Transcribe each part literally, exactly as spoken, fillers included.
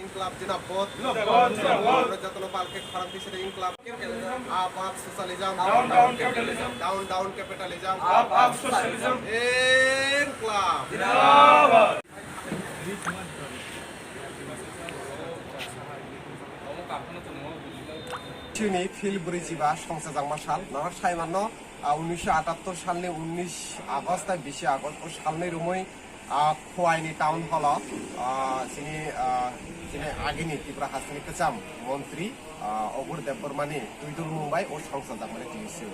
Inklap jinabot. Jinabot. Jotono palke khorang tisere inklap. Up, up, socialism. Down, down, capitalism. Down, down, capitalism. Up, up, socialism. Inklap. Jinabot. Chini phil brwi chiba songsa jangma sal, norok sai manno, ah, unisho atattor salni unis August tai bisi August o salni romwi ah, Khowai ni town hall o, ah, chini, ah, chini agini Tripura hasteni kwcham montri, ah, Obur Debbarma ni twidulmung bai o songchajakmani T U C.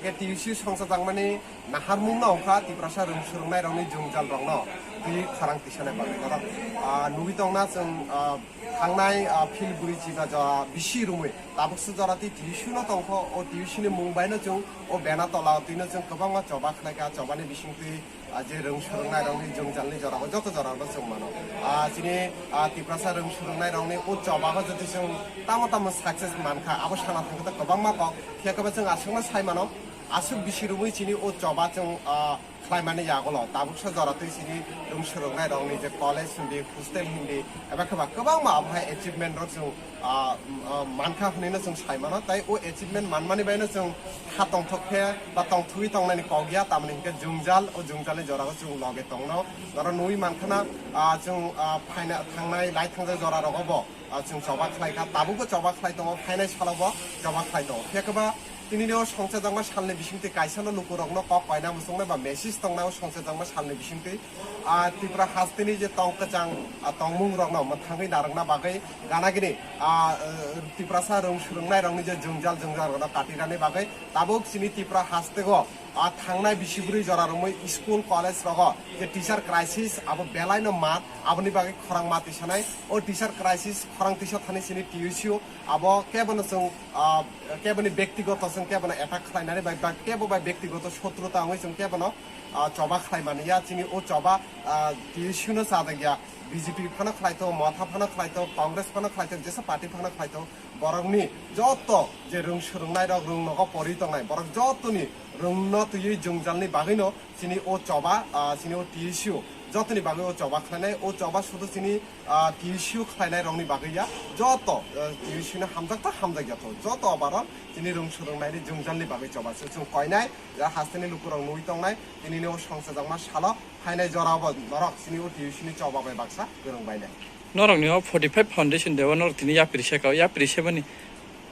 Hwnkhe T U C songchajakmani naharmung no wngkha Tiprasa rwng swrwngnairokni jwngjal rokno twi khorang tisanai bagwi. Norok, ah, nugwi tongna chwng, ah, thangnai, ah, phil bwrwi chiba jora bisi romwi tabuksa jora twi T U C no tongkho. O T U C ni mung bai no chwng o bena tola o twi no chwng kwbangma choba khwlaikha, chobani bisingtwi ah, je rwng swrwngnairokni jwngjalni jorao, joto jorao chwng mano. Ah, chini, ah, Tiprasa rwng swrwngnairokni o chobago jodi chwng tamo tamo success mankha, abo sana thangkhe kwbangma kok, phiya khe bo chwng aswkno sai mano, aswk bisi romwi chini o choba chwng, ah, khlaimani yagulo tabuksa jora twi chini rwng swrwngnairokni je college hindi, hostel hindi, eba khe ba kwbangma abo hai achievement rok chwng ah, ah, mankha hwnwi no chwng sai mano, tai o achievement manmani bai no chwng kha tongthok khe ba tongthogwi tongnani kok ya, tamoni hinkhe jwngjal, o jwngjalni jorao chwng loge tongno. Oro nugwi mankha na, ah, chwng, ah, phaina thangnai lai thangjak jora rogo bo, ah, chwng choba khlai kha, tabukbo choba khlai tongo, phainai salo bo choba khlai tongo. Phiya khe ba tinini o songchajakma salni bisingtwi kaisa no lukurokno kok koina muchungnai ba message tongnai o songchajakma salni bisingtwi. Ah, Tripura hasteni je tong kwchang, ah, tongmung rokno mwthangwi narwkna bagwi gana gini, ah, eh, Tiprasa rwng swrwngnairokni je jwngjal, jwngjal rokno katirani bagwi tabuk chini Tripura hasteo, ah, thangnai bisi bwrwi jora romwi school, college rogo je teacher crisis abo belaino mat, aboni bagwi khorang ma tisanai. O teacher crisis khorang tisa thani chini T U C o abo kebono chwng, ah, keboni bektigoto chwng kebono attack khlainani bai, ba kebo bai bektigoto sotruta wngwi chwng kebono ah, choba khlai mani ya, chini o choba, ah, T U C no chajak ya, B J P phano khlai tongo, Motha phano khlai tongo, Congress phano khlai tongo, jesa party phano khlai tongo, borokni joto je rwng swrwngnairok, rwng nogo pori tongnai, borok jotoni rwngno twiwi jwngjalni bagwino chini o choba, ah, chini o T U C o jotoni bagwi o choba khlainai, o choba sudu chini, ah, T U C o khlainairokni bagwi ya, joto, ah, T U C no hamjak ta hamjak ya to, joto abaron chini rwng swrwngnaini jwngjalni bagwi choba se chwng koinai. Ya hasteni lukurok nugwi tongnai, tinini o songchajakma salo phainai jorao bo norok chini o T U C ni choba bai baksa kwrwng bainai. Norokni o forty five foundation day o norok tini yapri se kao, yapri semani,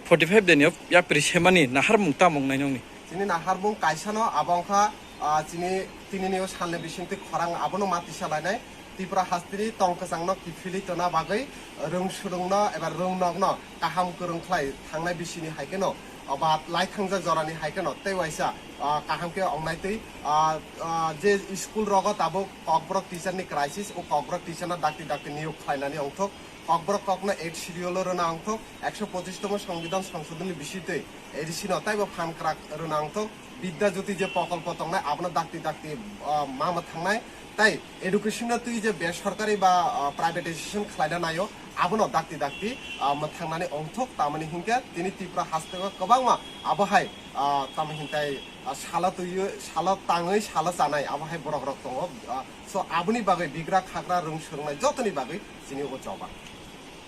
forty five day ni o yapri semani naharmung tamo wngnai nokni? Chini naharmung kaisa no abo wngkha, ah, chini tinini o salni bisingtwi khorang abono ma tisa lainai. Tripura hasteni tong kwchangno kiphilwi tona bagwi rwng swrwngno eba rwng nokno kaham kwrwng khlai thangnai bisini hai kheno, o ba lai thangjak jorani hai kheno tei waisa, ah, kaham khe wngnai twi, ah, ah, je school rogo tabuk kokborok teacher ni crisis, o kokborok teacher no dakti dakti niyok khlainani ongthok, kokborok kokno eight schedule o rwna ongthok, ekso pochish tomo songbidan songsodhoni bisitwi A D C no taibo phan kwrak rwna ongthok, Bidya Jyoti je prokolpo tongnai abono dakti dakti, ah, ma mwthangnai, tai education no twi je besorkari ba, ah, privatization khlaina naio, abono dakti dakti, ah, mwthangnani ongthok, tamoni hinkhe tini Tripura hasteo kwbangma abo hai, ah, tamo hintai, ah, salo twiwi, salo tangwi, salo chanai abo hai borok rok tongo. Ah, so aboni bagwi bigra khagra rwng swrwngnai jotoni bagwi chini o choba.